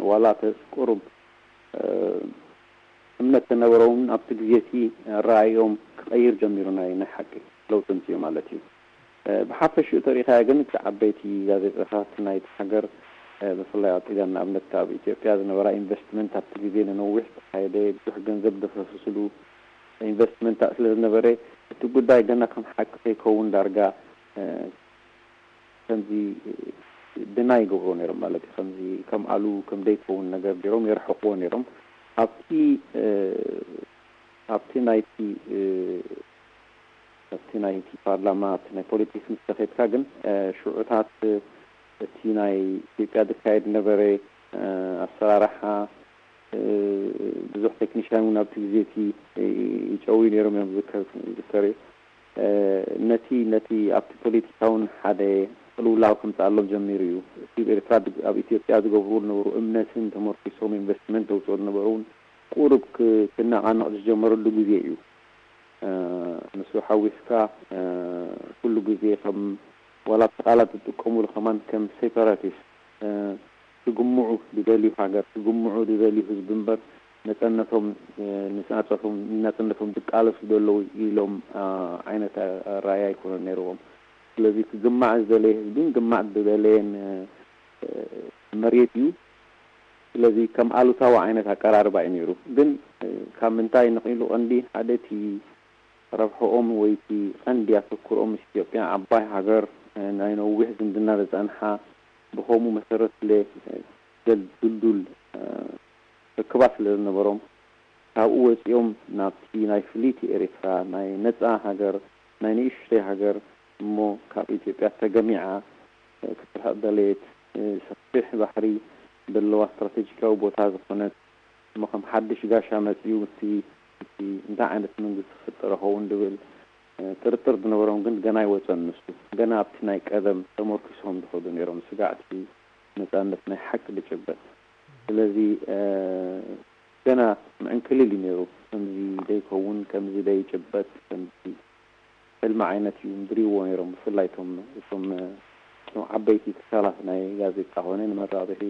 ዋላ ተስቁሩም እምነት ተነበረውን ኣብቲ ግዜ እቲ ኣረኣእዮም ክቐይር ጀሚሩ ናይ ናይ ሓቂ ለውጢ ምፅኡ ማለት እዩ። ብሓፈሽኡ ተሪኢኻዮ ግን እቲ ዓበይቲ ጋዜጣታት ናይቲ ሃገር ብፍላይ ኣብ ጥልያን ንኣብነት ካብ ኢትዮጵያ ዝነበራ ኢንቨስትመንት ኣብቲ ግዜ ንነዊሕ ዝተኻየደ ብዙሕ ገንዘብ ዘፈሰስሉ ኢንቨስትመንት ስለ ዝነበረ እቲ ጉዳይ ገና ከም ሓቂ ከይከውን ዳርጋ ከምዚ ድና ይገብሮ ነይሮም ማለት እዩ። ከምዚ ከም ኣሉ ከም ደይከውን ነገር ገይሮም የርሕቅዎ ነይሮም። ኣብቲ ኣብቲ ናይቲ ኣብቲ ናይቲ ፓርላማ ኣብቲ ናይ ፖለቲክስ ምስ ተኸድካ ግን ሽዑታት እቲ ናይ ኢትዮጵያ ዝካየድ ነበረ ኣሰራርሓ ብዙሕ ቴክኒሽያን እውን ኣብቲ ግዜ እቲ ይጨውዩ ነይሮም እዮም ዝዝከር እዩ። ነቲ ነቲ ኣብቲ ፖለቲካ እውን ሓደ ቅልውላው ከምፅኣሎም ጀሚሩ እዩ። ህዝቢ ኤርትራ ኣብ ኢትዮጵያ ዝገብርዎ ዝነበሩ እምነትን ተመርኪሶም ኢንቨስትመንት ዘውፅኦ ዝነበሩ እውን ቁሩብ ክነቓነቕ ዝጀመረሉ ግዜ እዩ። ምስኡ ሓዊስካ ኩሉ ግዜ ከም ዋላ ኣብቲ ቃላት ዝጥቀሙሉ ከማን ከም ሴፓራቲስት ክግምዑ ዝደልዩ ሃገር ክግምዑ ዝደልዩ ህዝቢ እምበር ነፃነቶም ንናፅነቶም ዝቃለሱ ዘለዉ ኢሎም ዓይነት ኣረኣእያ ኣይኮነን ነይርዎም። ስለዚ ክግማዕ ዝደለየ ህዝብን ግማዕ ዝደለየን መሬት እዩ። ስለዚ ከም ኣሉታዊ ዓይነት ኣቀራርባ እዩ ነይሩ። ግን ካብ ምንታይ ነቒሉ ቀንዲ ሓደ እቲ ረብሕኦም ወይ እቲ ቀንዲ ኣተኩሮኦም ምስ ኢትዮጵያ ዓባይ ሃገር ናይ ነዊሕ ዝምድና ዝፀንሓ ብኸምኡ መሰረት ስለ ድልዱል ርክባት ስለ ዝነበሮም ካብኡ ወፂኦም ናብቲ ናይ ፍልይቲ ኤርትራ፣ ናይ ነፃ ሃገር፣ ናይ ንእሽተይ ሃገር፣ እሞ ካብ ኢትዮጵያ ተገሚዓ ክትርሕቕ ደለየት፣ ሰፊሕ ባሕሪ ዘለዋ ስትራቴጂካዊ ቦታ ዝኾነት፣ እሞ ከም ሓድሽ ጋሻ መፂኡ እቲ፣ እቲ እንታይ ዓይነት መንግስቲ ክፍጠር ይኸውን ዝብል ጥርጥር ዝነበሮም ግን ገና ኣይወፀን። ንሱ ገና ኣብቲ ናይ ቀደም ተመርኪሶም ዝኸዱ ነይሮም፣ ስጋዕቲ ነፃነት ናይ ሓቂ ዝጭበጥ። ስለዚ ገና ምዕንክሊል እዩ ነይሩ። ከምዚ ደይከውን፣ ከምዚ ደይጭበጥ፣ ከምዚ ሕልሚ ዓይነት እዩ ዝሪእዎ ነይሮም። ብፍላይ እቶም፣ እቶም፣ እቶም ዓበይቲ ትካላት ናይ ጋዜጣ ኮነ ንመራብሒ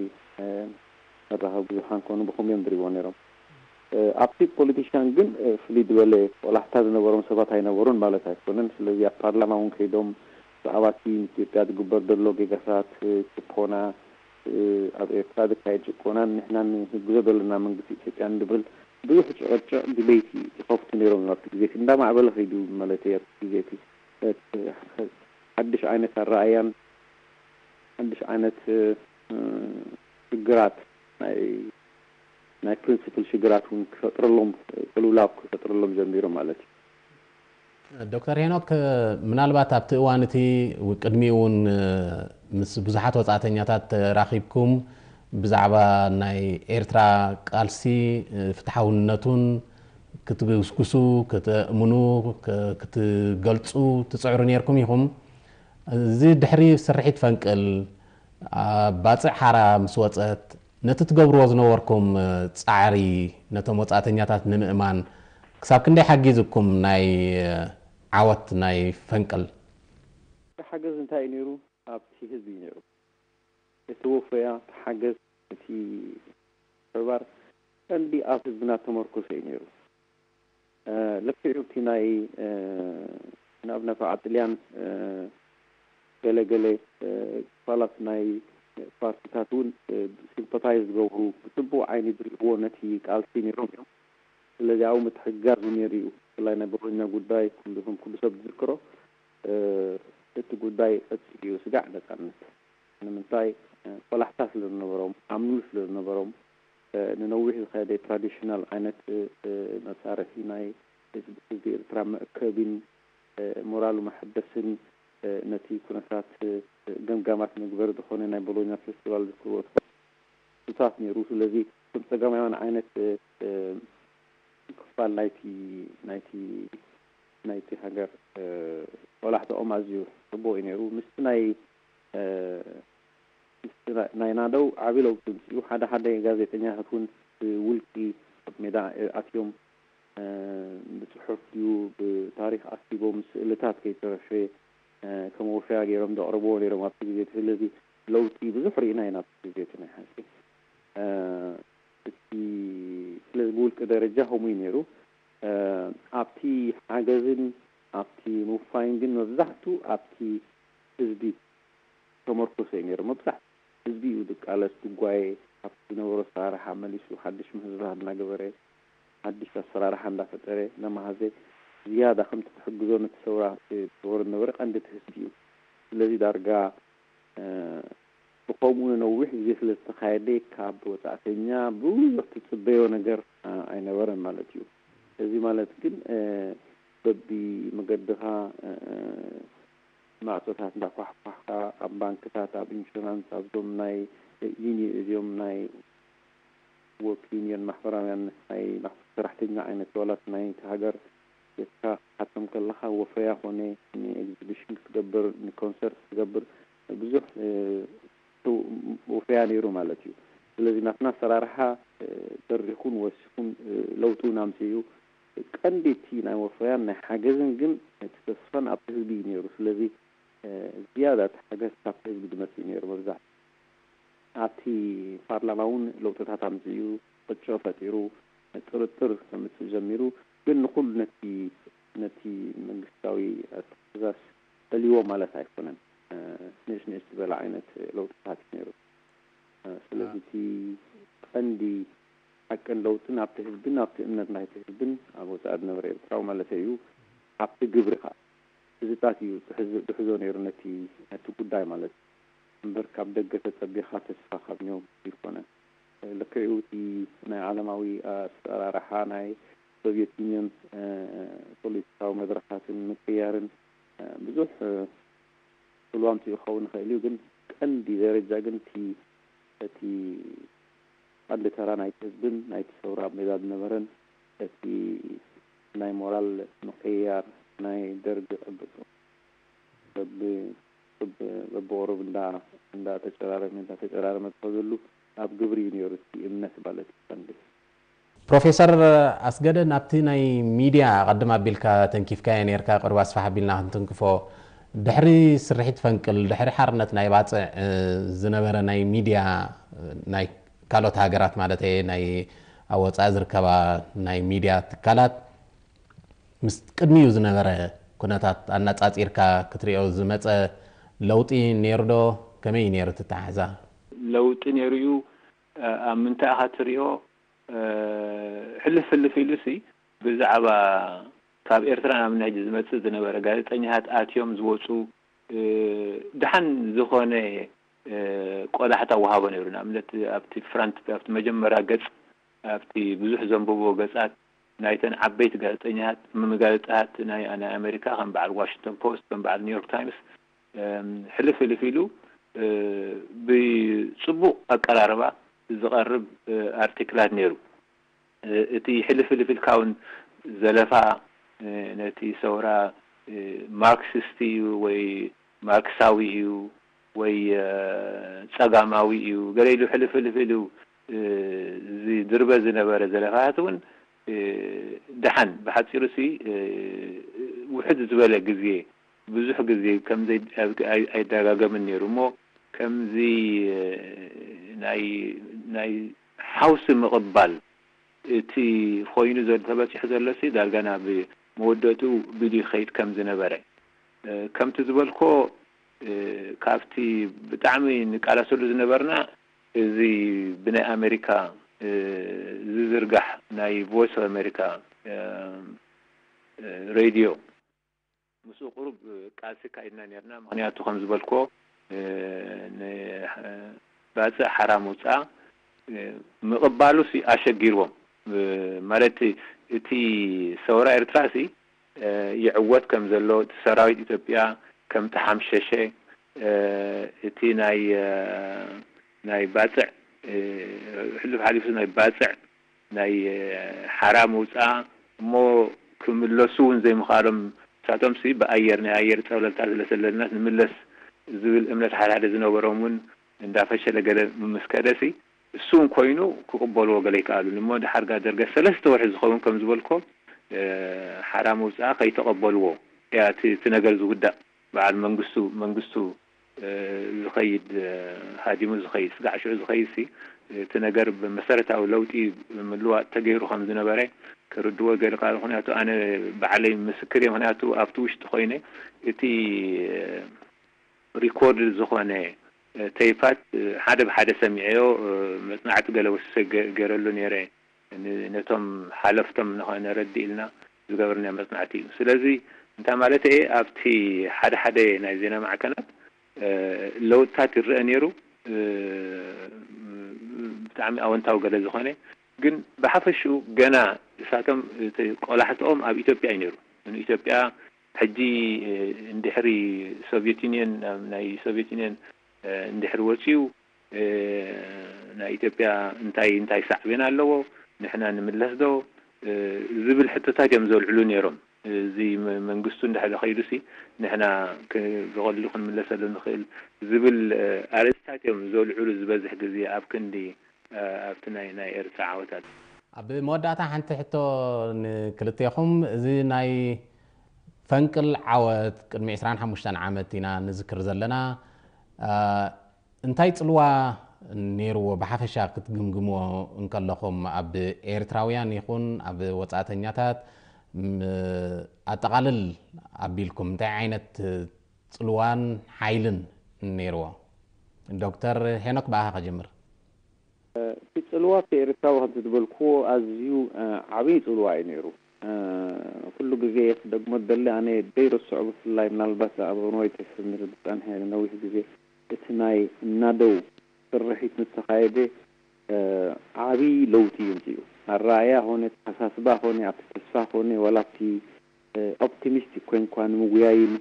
መራኸቢ ብዙሓን ኮኑ ብኸምኡ እዮም ዝሪእዎ ነይሮም። ኣብቲ ፖለቲሻን ግን ፍልይ ዝበለ ቆላሕታ ዝነበሮም ሰባት ኣይነበሩን ማለት ኣይኮነን። ስለዚ ኣብ ፓርላማ እውን ከይዶም ብዛዕባ እቲ ንኢትዮጵያ ዝግበር ዘሎ ጌጋታት፣ ጭቆና፣ ኣብ ኤርትራ ዝካየድ ጭቆናን ንሕና ንህግዞ ዘለና መንግስቲ ኢትዮጵያን ዝብል ብዙሕ ጭቕጭቕ፣ ዲቤት ይኸፍቱ ነይሮም እዮም። ኣብቲ ግዜ እቲ እንዳማዕበለ ከይዱ ማለት እዩ። ኣብቲ ግዜ እቲ ሓድሽ ዓይነት ኣረኣእያን ሓድሽ ዓይነት ሽግራት፣ ናይ፣ ናይ ፕሪንሲፕል ሽግራት እውን ክፈጥረሎም፣ ቅልውላው ክፈጥረሎም ጀሚሩ ማለት እዩ። ዶክተር ሄኖክ፣ ምናልባት ኣብቲ እዋን እቲ ቅድሚኡ እውን ምስ ብዙሓት ወፃእተኛታት ተራኺብኩም ብዛዕባ ናይ ኤርትራ ቃልሲ ፍትሓውነቱን ክትግስግሱ፣ ክተእምኑ፣ ክትገልፁ ትፅዕሩ ነይርኩም ኢኹም። እዚ ድሕሪ ስርሒት ፈንቅል ኣብ ባፅዕ ሓራ ምስ ወፀት፣ ነቲ ትገብርዎ ዝነበርኩም ፃዕሪ ነቶም ወፃእተኛታት ንምእማን ክሳብ ክንደይ ሓጊዝኩም ናይ ዓወት ናይ ፈንቅል? እቲ ሓገዝ እንታይ እዩ ነይሩ? ኣብቲ ህዝቢ እዩ ነይሩ። እቲ ወፈያ፣ እቲ ሓገዝ፣ እቲ ምትሕብባር ቀንዲ ኣብ ህዝብና ተመርኮሰ እዩ ነይሩ። ልክዕ እቲ ናይ ንኣብነት ኣብ ጥልያን ገለ ገለ ክፋላት ናይ ፓርቲታት እውን ሲምፓታይዝ ዝገብሩ ብፅቡቕ ዓይኒ ዝሪእዎ ነቲ ቃልሲ ነይሮም እዮም። ስለዚ ኣብኡ ምትሕግጋዝ እውን ነይሩ እዩ። ብፍላይ ናይ ቦሎኛ ጉዳይ ኩሉ ከም ኩሉ ሰብ ዝዝክሮ እቲ ጉዳይ ቀፂሉ እዩ። ስጋዕ ነፃነት ንምንታይ ቆላሕታ ስለ ዝነበሮም፣ ኣምኑ ስለ ዝነበሮም፣ ንነዊሕ ዝኸደ ትራዲሽናል ዓይነት መሳርሒ ናይ ህዝቢ ኤርትራ መእከቢን ሞራሉ መሐደስን ነቲ ኩነታት ገምጋማት መግበሪ ዝኾነ ናይ ቦሎኛ ፌስቲቫል ዝክርዎ ሱታት ነይሩ። ስለዚ ከም ጸጋማውያን ዓይነት ክፋል ናይቲ ናይቲ ናይቲ ሃገር ቆላሕታኦም ኣዝዩ ጽቡቕ እዩ ነይሩ። ምስቲ ናይ ምስቲ ናይ ናደው ዓቢ ለውጢ ምጽኡ። ሓደ ሓደ ጋዜጠኛታት እውን ብውልቂ ኣብ ሜዳ ኣትዮም ብጽሑፍ ድዩ ብታሪኽ ኣኪቦም ስእልታት ከይተረፈ ከም ወፈያ ገይሮም ዘቕርብዎ ነይሮም ኣብቲ ግዜ እቲ። ስለዚ ለውጢ ብዙሕ ርኢና ኢና ኣብቲ ግዜ እቲ ናይ ሓቂ። እቲ ስለዚ ብውልቂ ደረጃ ከምኡ እዩ ነይሩ። ኣብቲ ሓገዝን ኣብቲ ምውፋይን ግን መብዛሕቱ ኣብቲ ህዝቢ ተመርኮሰ እዩ ነይሩ። መብዛሕቱ ህዝቢ እዩ ዝቃለስ፣ ዝጓየ፣ ኣብቲ ዝነበሮ ኣሰራርሓ መሊሱ ሓድሽ ምሕዝዛር እናገበረ፣ ሓድሽ ኣሰራርሓ እንዳፈጠረ፣ እናመሃዘ ዝያዳ ከምቲ ክሕግዞ ነቲ ሰውራ ዝገበሮ ዝነበረ ቀንዲ እቲ ህዝቢ እዩ። ስለዚ ዳርጋ ብኸምኡ ንነዊሕ ግዜ ስለ ዝተኻየደ ካብ ወፃእተኛ ብዙሕ ትፅበዮ ነገር ኣይነበረን ማለት እዩ። እዚ ማለት ግን በቢ መገድኻ ማዕፆታት እንዳኳሕኳሕካ ኣብ ባንክታት፣ ኣብ ኢንሹራንስ፣ ኣብዞም ናይ ዩኒ እዚኦም ናይ ወርክ ዩኒየን ማሕበራውያን ናይ ማሕበር ሰራሕተኛ ዓይነት ዋላት ናይቲ ሃገር ጌርካ ክትሓቶም ከለኻ ወፈያ ኮነ ንኤግዚቢሽን ክትገብር ንኮንሰርት ክትገብር ብዙሕ ወፈያ ነይሩ ማለት እዩ። ስለዚ ናትና ኣሰራርሓ ደሪኹን ወሲኹን ለውጢ እውን ኣምፅኡ እዩ። ቀንዲ እቲ ናይ ወፈያን ናይ ሓገዝን ግን እቲ ተስፋን ኣብቲ ህዝቢ እዩ ነይሩ። ስለዚ ዝያዳ እቲ ሓገዝ ካብቲ ህዝቢ ዝመፅእ እዩ ነይሩ መብዛሕትኡ። ኣብቲ ፓርላማ እውን ለውጥታት ኣምፅኡ እዩ፣ ቅጭ ፈጢሩ፣ ጥርጥር ከምፅእ ጀሚሩ። ግን ንኩሉ ነቲ ነቲ መንግስታዊ ኣተሓሕዛስ ደልይዎ ማለት ኣይኮነን። ንእሽ ንእሽ ዝበለ ዓይነት ለውጥታት እዩ ነይሩ። ስለዚ እቲ ቀንዲ ሓቅን ለውጥን ኣብቲ ህዝብን ኣብቲ እምነት ናይቲ ህዝብን ኣብ ወፃኢ ዝነበረ ኤርትራዊ ማለት እዩ ኣብቲ ግብሪ ከዓ ህዝብታት እዩ ዝሕዞ ነይሩ ነቲ ነቲ ጉዳይ ማለት እዩ። እምበር ካብ ደገ ተፀቢኻ ተስፋ ካብ ኒዮም ይኮነን። ልክዕኡ እቲ ናይ ዓለማዊ ኣሰራርሓ ናይ ሶቪየት ዩኒዮን ፖለቲካዊ መድረኻትን ምቅያርን ብዙሕ ጽልዋ ኣምጺኡ ክኸውን ይኽእል እዩ። ግን ቀንዲ ደረጃ ግን እቲ እቲ ቀንዲ ተራ ናይቲ ህዝብን ናይቲ ሰውራ ኣብ ሜዳ ዝነበረን እቲ ናይ ሞራል ምቅያር ናይ ደርግ በብቁሩብ እንዳ እንዳ ተጨራረመ እንዳ ተጨራረመ ዝኸደሉ ኣብ ግብሪ እዩ ነይሩ እቲ እምነት ማለት እዩ ቀንዲ። ፕሮፌሰር ኣስገደ፣ ናብቲ ናይ ሚድያ ቅድም ኣቢልካ ተንኪፍካዮ ነርካ፣ ቅሩብ ኣስፋሕ ኣቢልና ክንትንክፎ። ድሕሪ ስርሒት ፈንቅል፣ ድሕሪ ሓርነት ናይ ባፅዕ ዝነበረ ናይ ሚድያ ናይ ካልኦት ሃገራት ማለት እየ፣ ናይ ኣብ ወፃኢ ዝርከባ ናይ ሚድያ ትካላት ምስ ቅድሚኡ ዝነበረ ኩነታት ኣነፃፂርካ ክትሪኦ ዝመፀ ለውጢ ነይሩ ዶ? ከመይ እዩ ነይሩ እቲ ኣተሓሕዛ? ለውጢ ነይሩ እዩ። ኣብ ምንታይ ኢኻ ትሪኦ? ሕልፍ ሕልፍ ኢሉ ሲ ብዛዕባ ካብ ኤርትራ ናብ ናይ ዝመጽእ ዝነበረ ጋዜጠኛታት ኣትዮም ዝወጹ ድሓን ዝኾነ ቆላሕታ ወሃቦ ነይሩ። ንኣብነት ኣብቲ ፍራንት ኣብቲ መጀመርያ ገጽ ኣብቲ ብዙሕ ዘንብቦ ገጻት ናይተን ዓበይቲ ጋዜጠኛታት መጋዜጣታት ናይ ናይ ኣሜሪካ ከም በዓል ዋሽንግተን ፖስት ከም በዓል ኒውዮርክ ታይምስ ሕልፍ ሕልፍ ኢሉ ብጽቡቕ ኣቀራርባ ዝቐርብ ኣርቲክላት ነይሩ። እቲ ሕልፍ ሕልፍ ኢልካ እውን ዘለፋ ነቲ ሰውራ ማርክሲስት እዩ ወይ ማርክሳዊ እዩ ወይ ጸጋማዊ እዩ ገለ ኢሉ ሕልፍ ሕልፍ ኢሉ ዝድርበ ዝነበረ ዘለፋታት እውን ደሓን ብሓፂሩ ሲ ውሕድ ዝበለ ግዜ ብዙሕ ግዜ ከምዚ ኣይደጋገምን ነይሩ እሞ ከምዚ ናይ ናይ ሓውሲ ምቕባል እቲ ኮይኑ ተበፂሑ ዘሎ ሲ ዳርጋ ናብ መወደእትኡ ብድዩ ይኸይድ ከም ዝነበረ ከምቲ ዝበልኮ ካብቲ ብጣዕሚ ንቃለሰሉ ዝነበርና እዚ ብናይ ኣሜሪካ ዝዝርጋሕ ናይ ቮይስ ኦፍ ኣሜሪካ ሬድዮ ምስኡ ቁሩብ ቃልሲ ካይድና ነርና። ምክንያቱ ከም ዝበልኮ ንባፅዕ ሓራ ምውፃእ ምቕባሉ ሲ ኣሸጊርዎም ማለት እቲ ሰውራ ኤርትራ ሲ ይዕወት ከም ዘሎ እቲ ሰራዊት ኢትዮጵያ ከም ተሓምሸሸ እቲ ናይ ናይ ባፅዕ ሕሉፍ ሓሊፉ ናይ ባፅዕ ናይ ሓራ ምውፃእ እሞ ክምለሱ እውን ዘይምኽኣሎም ንሳቶም ሲ ብኣየር ናይ ኣየር ፀብለልታ ስለሰለና ንምለስ ዝብል እምነት ሓደ ሓደ ዝነበሮም እውን እንዳፈሸለ ገለ ምስ ከደ ሲ እሱ እውን ኮይኑ ክቕበልዎ ገለ ኣይከኣሉን እሞ ድሓር ጋ ደርገ ሰለስተ ወርሒ ዝኸውን ከም ዝበልኮ ሓራ ምውፃእ ከይተቐበልዎ እያ እቲ ነገር ዝውዳእ በዓል መንግስቱ መንግስቱ ዝኸይድ ሃዲሙ ዝኸይድ ስጋዕ ሽዑ ዝኸይድ ሲ እቲ ነገር ብመሰረታዊ ለውጢ ምልዋጥ ተገይሩ ከም ዝነበረ ክርድዎ ይገድል ምክንያቱ ኣነ ባዕለይ ምስክር እየ ምክንያቱ ኣብቲ ውሽጢ ኮይነ እቲ ሪኮርድ ዝኾነ ተይፓት ሓደ ብሓደ ሰሚዐዮ መፅናዕቲ ገለ ወስሰ ገይረሉ ነይረ ነቶም ሓለፍቶም ነረዲ ኢልና ዝገበርና መፅናዕቲ እዩ። ስለዚ እንታይ ማለት እየ ኣብቲ ሓደ ሓደ ናይ ዜና ማዕከናት ለውጥታት ይረአ ነይሩ ብጣዕሚ ኣወንታዊ ገለ ዝኾነ ግን ብሓፈሽኡ ገና እሳቶም ቆላሕትኦም ኣብ ኢትዮጵያ እዩ ነይሩ። ንኢትዮጵያ ሕጂ እንድሕሪ ሶቪየት ዩኒየን ናይ ሶቪየት ዩኒየን እንድሕሪ ወፂኡ ናይ ኢትዮጵያ እንታይ እንታይ ሳዕቤን ኣለዎ ንሕና ንምለስ ዶ ዝብል ሕቶታት እዮም ዘልዕሉ ነይሮም። እዚ መንግስቱ እንዳሕለ ከይዱ ሲ ንሕና ብቐሊሉ ክንምለሰሉ ንኽእል ዝብል ኣርእስታት እዮም ዘልዕሉ ዝበዝሕ ግዜ ኣብ ክንዲ ኣብቲ ናይ ናይ ኤርትራ ዓወታት። ኣብ መወዳእታ ሓንቲ ሕቶ ንክልቴኹም እዚ ናይ ፈንቅል ዓወት ቅድሚ ዕስራን ሓሙሽተን ዓመት ኢና ንዝክር ዘለና እንታይ ፅልዋ ነይርዎ ብሓፈሻ ክትግምግምዎ እንከለኹም ኣብ ኤርትራውያን ይኹን ኣብ ወፃእተኛታት ኣጠቓልል ኣቢልኩም እንታይ ዓይነት ፅልዋን ሓይልን ነይርዎ? ዶክተር ሄኖክ ብኣኻ ከጀምር። እቲ ፅልዋ እቲ ኤርትራዊ ከምቲ ዝበልክዎ ኣዝዩ ዓብዪ ፅልዋ እዩ ነይሩ። ኩሉ ግዜ ክደግሞ ዝደሊ ኣነ ዘይርስዖ ብፍላይ ምናልባት ኣብ እዋን ዋይት ኤፍ ኤም ዝፀንሐ ነዊሕ ግዜ እቲ ናይ እናደው ስርሒት ምስ ተኻየደ ዓብይ ለውጢ እዩ ምፅኡ። ኣረኣያ ኾነ ኣተሓሳስባ ኾነ ኣብቲ ተስፋ ኾነ ዋላ ኣብቲ ኦፕቲሚስቲክ ኮይንኳ ንምጉያይን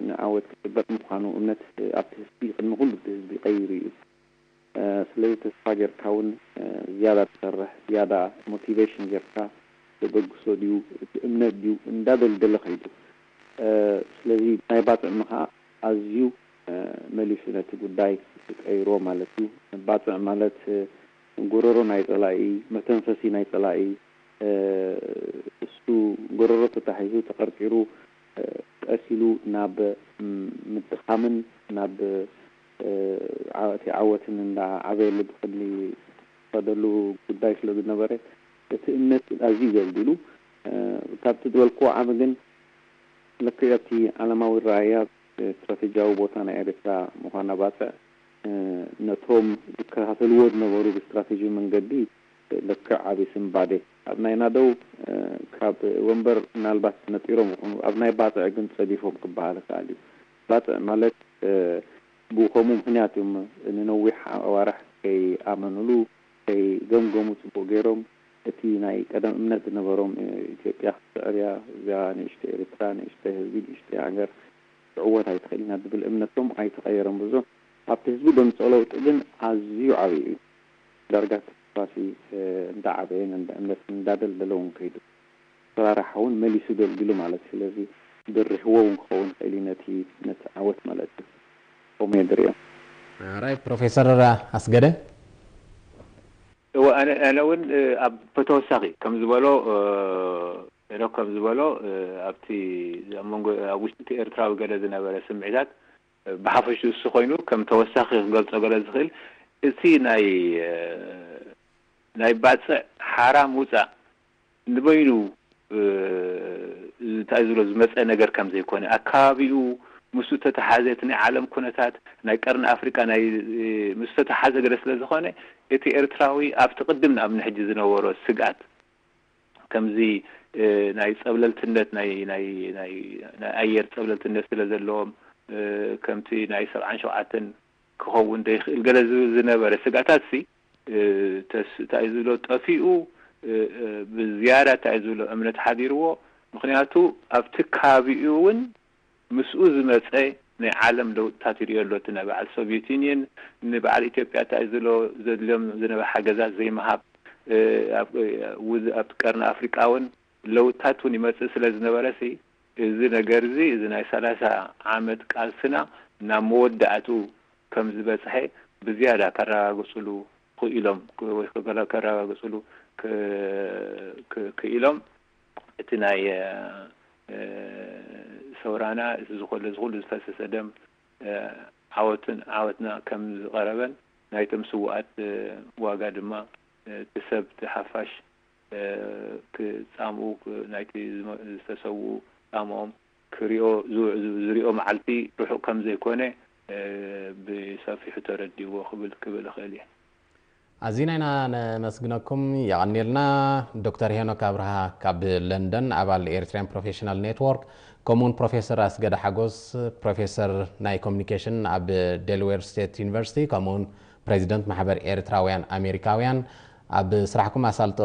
ንዓወት ክጥበቅ ምዃኑ እምነት ኣብቲ ህዝቢ ቅድሚ ኩሉ እቲ ህዝቢ ቀይሩ እዩ። ስለዚ ተስፋ ጌርካ እውን ዝያዳ ትሰርሕ ዝያዳ ሞቲቬሽን ጌርካ ተበግሶ ድዩ እቲ እምነት ድዩ እንዳደልደለ ከይዱ። ስለዚ ናይ ባፅዕ ምኻ ኣዝዩ መሊሱ ነቲ ጉዳይ ቀይሮ ማለት እዩ። ባፅዕ ማለት ጎረሮ ናይ ፀላኢ፣ መተንፈሲ ናይ ፀላኢ፣ እሱ ጎረሮ ተታሒዙ ተቐርቂሩ ቀስ ኢሉ ናብ ምድኻምን ናብ እቲ ዓወትን እንዳዓበየሉ ብቅድሚ ዝኸደሉ ጉዳይ ስለ ዝነበረ እቲ እምነት ኣዝዩ ደልዲሉ ካብቲ ዝበልክዎ ዓሚ ግን ልክዕ ኣብቲ ዓለማዊ ረኣያ ስትራቴጂያዊ ቦታ ናይ ኤርትራ ምዃና ባፅዕ ነቶም ዝከታተልዎ ዝነበሩ ብስትራቴጂ መንገዲ ልክዕ ዓብዪ ስንባዴ ኣብ ናይ ናደው ካብ ወንበር ምናልባት ነጢሮም ይኾኑ ኣብ ናይ ባፅዕ ግን ፀዲፎም ክበሃል ይኽኣል እዩ። ባፅዕ ማለት ብኸምኡ ምኽንያት እዮም ንነዊሕ ኣዋርሕ ከይኣመኑሉ ከይገምገሙ ፅቡቅ ገይሮም እቲ ናይ ቀደም እምነት ዝነበሮም ኢትዮጵያ ክትስዕር እያ እዚኣ ንእሽተይ ኤርትራ ንእሽተይ ህዝቢ ንእሽተይ ሃገር ክዕወት ኣይትኽእል ኢና ዝብል እምነቶም ኣይተቐየረን ብዙሕ ኣብቲ ህዝቢ ዘምፅኦ ለውጢ ግን ኣዝዩ ዓብዪ እዩ። ዳርጋ ተስፋሲ እንዳዓበየን እምነት እንዳደልደለ እውን ከይዱ ኣሰራርሓ እውን መሊሱ ደልዲሉ ማለት እዩ። ስለዚ ብርህዎ እውን ክኸውን ይኽእል እዩ ነቲ ነቲ ዓወት ማለት እዩ። ከምኡ እየ ዝሪኦ። ራይ ፕሮፌሰር ኣስገደ እወ ኣነ ኣነ እውን ኣብ ብተወሳኺ ከም ዝበሎ ሄኖክ ከም ዝበሎ ኣብቲ ኣብ መንጎ ኣብ ውሽጢ እቲ ኤርትራዊ ገለ ዝነበረ ስምዒታት ብሓፈሽኡ እሱ ኮይኑ ከም ተወሳኺ ክገልጾ ገለ ዝኽእል እቲ ናይ ናይ ባጽዕ ሓራ ምውጻእ ንበይኑ እንታይ ዝብሎ ዝመፀ ነገር ከም ዘይኮነ ኣከባቢኡ ምስኡ ተተሓዘ እቲ ናይ ዓለም ኩነታት ናይ ቀርኒ ኣፍሪቃ ናይ ምስ ተተሓዘ ገለ ስለ ዝኾነ እቲ ኤርትራዊ ኣብቲ ቅድም ንኣብነ ሕጂ ዝነበሮ ስግኣት ከምዚ ናይ ፀብለልትነት ናይ ናይ ናይ ናይ ኣየር ፀብለልትነት ስለ ዘለዎም ከምቲ ናይ ሰብዓን ሸውዓተን ክኸውን ዘይኽእል ገለ ዝብል ዝነበረ ስግኣታት ሲ እንታይ ዝብሎ ጠፊኡ ብዝያዳ እንታይ ዝብሎ እምነት ሓዲርዎ ምክንያቱ ኣብቲ ከባቢኡ እውን ምስኡ ዝመፀ ናይ ዓለም ለውጥታት ይሪኦ ኣሎ እቲ ናይ በዓል ሶቪየት ዩኒየን ንበዓል ኢትዮጵያ እንታይ ዝብሎ ዘድልዮም ዝነበረ ሓገዛት ዘይምሃብ ኣብ ቀርኒ ኣፍሪቃ እውን ለውጥታት እውን ይመፅእ ስለ ዝነበረ ሲ እዚ ነገር እዚ እዚ ናይ ሰላሳ ዓመት ቃልስና ናብ መወዳእትኡ ከም ዝበፅሐ ብዝያዳ ከረጋግፅሉ ክኢሎም ወይ ከረጋግፅሉ ክኢሎም እቲ ናይ ሰውራና እቲ ዝኮለ ዝኩሉ ዝፈሰሰ ደም ዓወትን ዓወትና ከም ዝቀረበን ናይቶም ስውኣት ዋጋ ድማ እቲ ሰብ እቲ ሓፋሽ ክጻምኡ ናይቲ ዝተሰውኡ ጻምኦም ክሪኦ ዝሪኦ መዓልቲ ርሑቕ ከም ዘይኮነ ብሰፊሑ ተረዲእዎ ክብል ክብል እኽእል እየ። ኣዚና ኢና ነመስግነኩም። የቐንየልና። ዶክተር ሄኖክ ኣብርሃ ካብ ለንደን ኣባል ኤርትራያን ፕሮፌሽናል ኔትወርክ፣ ከምኡውን ፕሮፌሰር ኣስገደ ሓጎስ ፕሮፌሰር ናይ ኮሚኒኬሽን ኣብ ዴልዌር ስቴት ዩኒቨርሲቲ፣ ከምኡውን ፕሬዚደንት ማሕበር ኤርትራውያን ኣሜሪካውያን፣ ኣብ ስራሕኩም ኣሳልጦ